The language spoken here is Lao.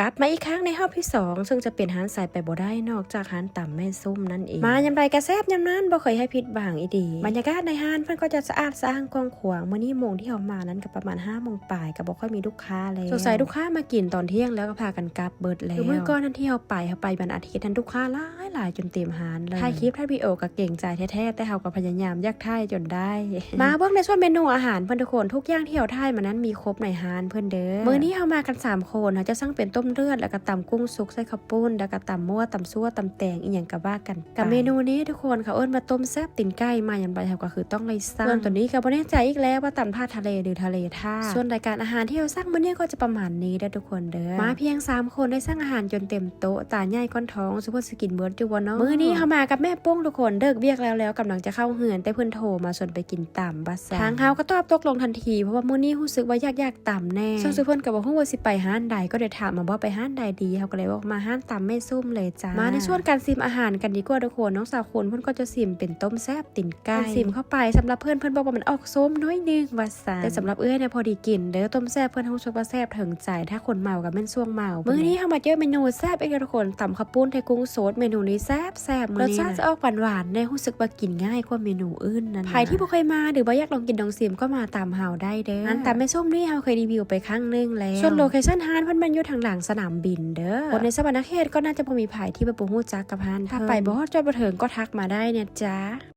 ກັບມາອີກຄັ້ງໃນຮອບທີສອງ ເຊິ່ງຈະເປັນຮ້ານໃສໄປບໍ່ໄດ້ນອກຈາກຮ້ານຕຳແມ່ສົ້ມນັ້ນເອງ. ມາຍາມໃດກະແຊບຍາມນັ້ນ ບໍ່ເຄີຍໃຫ້ຜິດຫວັງອີ່ດີ. ບັນຍາກາດໃນຮ້ານເພິ່ນກໍຈະສະອາດສະອ້ານກວ້າງຂວາງ. ມື້ນີ້ໂມງທີ່ເຮົາມານັ້ນກໍປະມານຫ້າໂມງປາຍ ກໍບໍ່ຄ່ອຍມີລູກຄ້າແລ້ວ. ສົງໄສລູກຄ້າມາກິນຕອນທ່ຽງແລ້ວກໍພາກັນກັບເບິດແລ້ວ. ມື້ກ່ອນນັ້ນທີ່ເຮົາໄປ ເຮົາໄປວັນອາທິດຫັ້ນ ລູກຄ້າຫຼາຍ ຫຼາຍຈົນເຕັມຮ້ານເລີຍ. ຖ່າຍຄລິບຖ່າຍວິດີໂອກໍເກງໃຈແທ້ໆ ແຕ່ເຮົາກໍພະຍາຍາມຢາກຖ່າຍຈົນໄດ້. ມາເບິ່ງໃນສ່ວນເມນູອາຫານເພິ່ນທຸກຄົນ, ທຸກຢ່າງທີ່ເຮົາຖ່າຍມານັ້ນມີຄົບໃນຮ້ານເພິ່ນເດີ. ມື້ນີ້ເຮົາມາກັນສາມຄົນ, ເຮົາຈະສັ່ງເປັນຕົ້ມເລືອດ ແລ້ວກໍຕຳກຸ້ງສຸກໃສ່ເຂົ້າປຸ້ນ ແລ້ວກໍຕຳມົວ ຕຳຊົ່ວ ຕຳແຕງ ອີ່ຫຍັງກໍວ່າກັນໄປ. ກັບເມນູນີ້ທຸກຄົນ ເຂົາເອີ້ນວ່າຕົ້ມແຊບຕີນໄກ່, ມາຍາມໃດເຮົາກໍຄືຕ້ອງໄດ້ສັ່ງ. ສ່ວນໂຕນີ້ກໍບໍ່ແນ່ໃຈອີກແລ້ວວ່າຕຳຖາດທະເລ ຫຼື ທະເລຖາດ. ສ່ວນລາຍການອາຫານທີ່ເຮົາສັ່ງມື້ນີ້ກໍຈະປະມານນີ້ເດີທຸກຄົນເດີ. ມາພຽງສາມຄົນໄດ້ສັ່ງອາຫານຈົນເຕັມ ໂຕະ ຕາໃຫຍ່ກ້ອນທອງ ສຸເພິ່ນຊິກິນເບິດຢູ່ບໍ່ເນາະ? ມື້ນີ້ເຮົາມາກັບແມ່ປຸ້ງທຸກຄົນ, ເລີກວຽກແລ້ວໆ ກຳລັງຈະເຂົ້າເຮືອນ ແຕ່ເພິ່ນໂທມາຊວນໄປກິນຕຳວ່າຊັ້ນ. ທາງເຮົາກໍຕອບຕົກລົງທັນທີ ເພາະວ່າມື້ນີ້ຮູ້ສຶກວ່າຢາກ ຢາກຕຳແດ່. ເຊິ່ງສຸເພິ່ນກໍບໍ່ຮູ້ວ່າຊິໄປຮ້ານໃດ, ກໍໄດ້ຖາມມາວ່າໄປຮ້ານໃດດີ, ເຮົາກໍເລີຍບອກມາຮ້ານຕຳແມ່ສົ້ມເລີຍຈ້າ. ມາໃນສ່ວນການຊິມອາຫານກັນດີກວ່າທຸກຄົນ, ນ້ອງສາວຄຸນເພິ່ນກໍຈະຊິມເປັນຕົ້ມແຊບ ຕີນໄກ່. ເພິ່ນຊິມເຂົ້າໄປ ສຳລັບເພິ່ນ, ເພິ່ນບອກວ່າມັນອອກສົ້ມໜ້ອຍໜຶ່ງວ່າຊັ້ນ, ແຕ່ສຳລັບເອື້ອຍນະພໍດີກິນເດີ. ຕົ້ມແຊບເພິ່ນຮູ້ສຶກວ່າແຊບເຖິງໃຈ, ຖ້າຄົນເມົາກໍແມ່ນຊ່ວງເມົາ. ມື້ນີ້ເຮົາມາເຈີເມນູແຊບອີກແລ້ວທຸກຄົນ, ຕຳເຂົ້າປຸ້ນໃສ່ກຸ້ງສົດ. ເມນູນີ້ແຊບໆ ມື້ນີ້ນະ. ລົດຊາດຈະອອກຫວານໆແດ່, ຮູ້ສຶກວ່າກິນງ່າຍກວ່າເມນູອື່ນນັ້ນນະ. ໃຜທີ່ບໍ່ເຄີຍມາ ຫຼື ບໍ່ຢາກລອງກິນລອງຊິມ ກໍມາຕາມເຮົາໄດ້ເດີ. ຮ້ານຕຳແມ່ສົ້ມນີ້ເຮົາເຄີຍຣີວິວໄປຄັ້ງໜຶ່ງແລ້ວ. ສ່ວນໂລເຄຊັນຮ້ານເພິ່ນແມ່ນຢູ່ທາງຫຼັງສະໜາມບິນເດີ. ຄົນໃນສະຫວັນນະເຂດກໍໜ້າຈະບໍ່ມີໃຜທີ່ແບບບໍ່ຮູ້ຈັກກັບຮ້ານເພິ່ນ. ຖ້າໄປບໍ່ຮອດຈອດບໍ່ເຖິງ ກໍທັກມາໄດ້ນະຈ໊ະ.